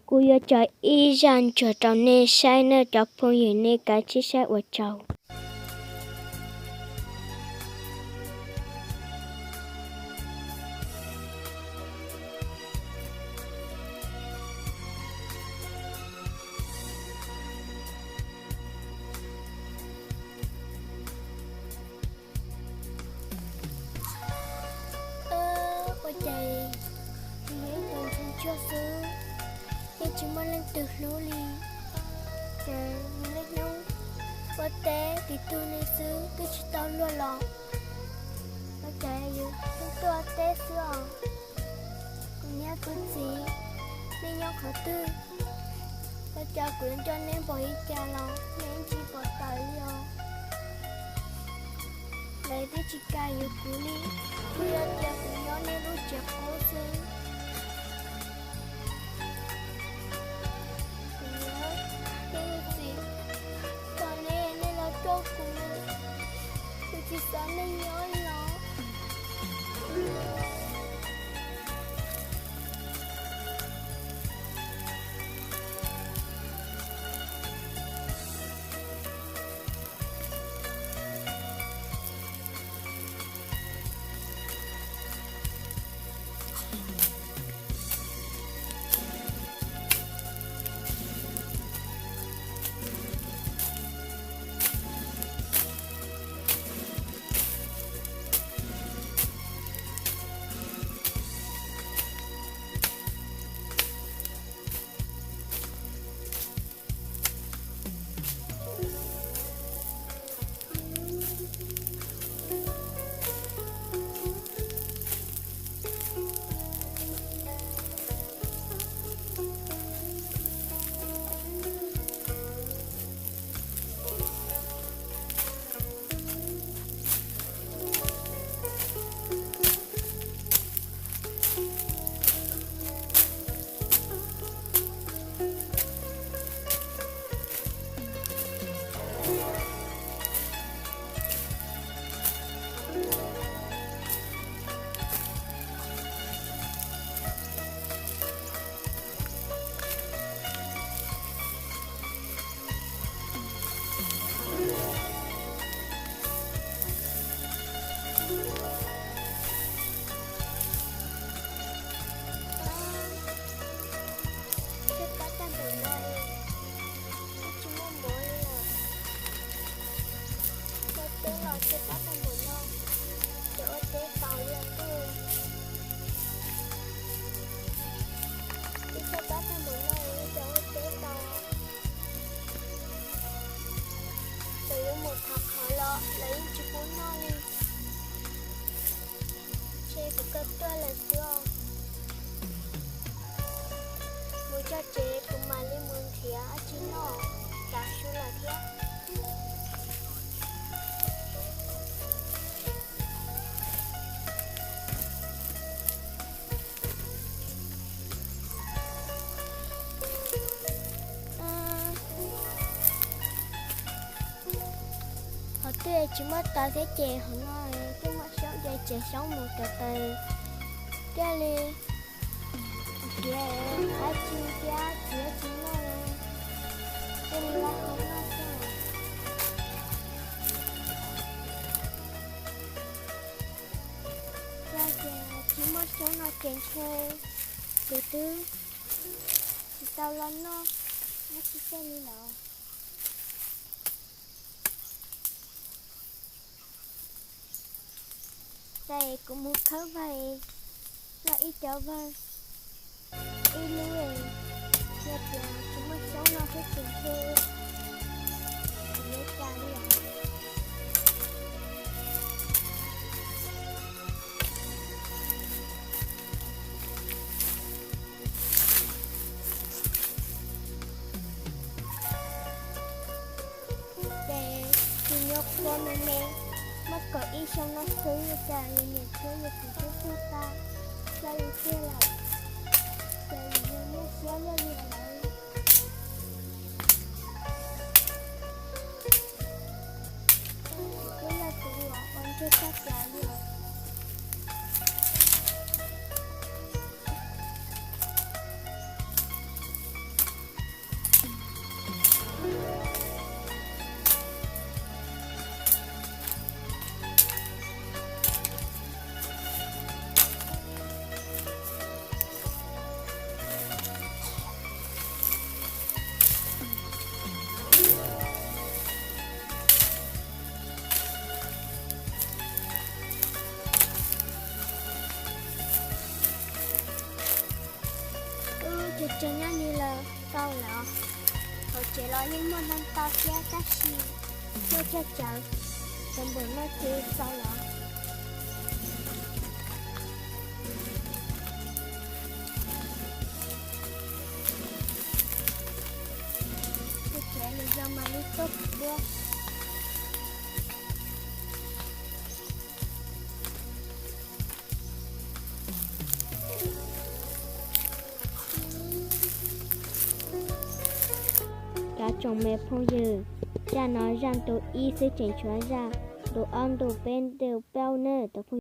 Kuv yuav tso ib zaj ntsuag rau nej saib nawb cov phooj ywg, nej kav tsij saib ua tsaug. Ua cas yus yog ib tug ntsuag ntsuag xwb, yeej tsis muaj leej twg hlub li. Ces yus niaj hnub ua teb tiv tug li xwb twb tsis tau luag los, ua cas yus yeej tuaj teb xwb os. Kuv niam kuv txiv, nej nyob qhov twg? Ua cas kuv yuav nco neb npaum li cas los neb tsis pom tawm li os. Lawv twb tsis kam yuav kuv li, tsuas yog tias kuv nyob nej lub tsev qub xwb. Kuv niam, kuv txiv, thov nej, nej los coj kuv, kuv tsis xav nej nyob li os. Tshaib plab tag npaum no, tsis muaj mov li lawm. Ua teb los tshaib plab tag npaum no, ces ua teb tau li os ntuj. Twb tshaib plab tag npaum no, ces ua teb tau. Txawm yuav mus thov qhov los lawv yeej tsis pub noj li. Ntshe kuv kawg tuag lawm xwb os. Mus txog tsev kuv mam li mus nrhiav dab tsi noj, tav su lawm thiab. Qhov twg tsis muaj taws thiab ces hauv no twb muaj xyoob ces tsev xyoob mus rau taws thiaj li nrhiav dab tsi thiab txiav tsis noj, thiaj li laj hau noj xwb. Yog tias tsis muaj xyoob no ces ntshe kuv twb tsis tau los noj dab tsi kiag li lawm. Ces kuv mus khawb vawg, noj ib cov vawg ib lub, yog tias tsis muaj xyoob no thiab ces ntshe kuv yuav cas li os. Ces tus nyuam qhuav me me, muaj kaum ib xyoo no xwb, cas yus niam thiab yus txiv twb tuag tas, tso yus tseg lawm, ces yus niaj siab luaj li lawm. Twb yog tus uas ua ntsuag tshaj plaws li lawm. Cov tsev nyob li lawm tau los, hauv tsev los yeej muaj ntau thiab tab sis tuaj cog tsawv, cov npawg no ces txaus los. Cov tsev nws yog mas li tuaj dua. Cov tsoom me phooj ywg, zaj no zaj ntu ib xwb tseem tshuav zaj ntu ob ntu peb ntu plaub na.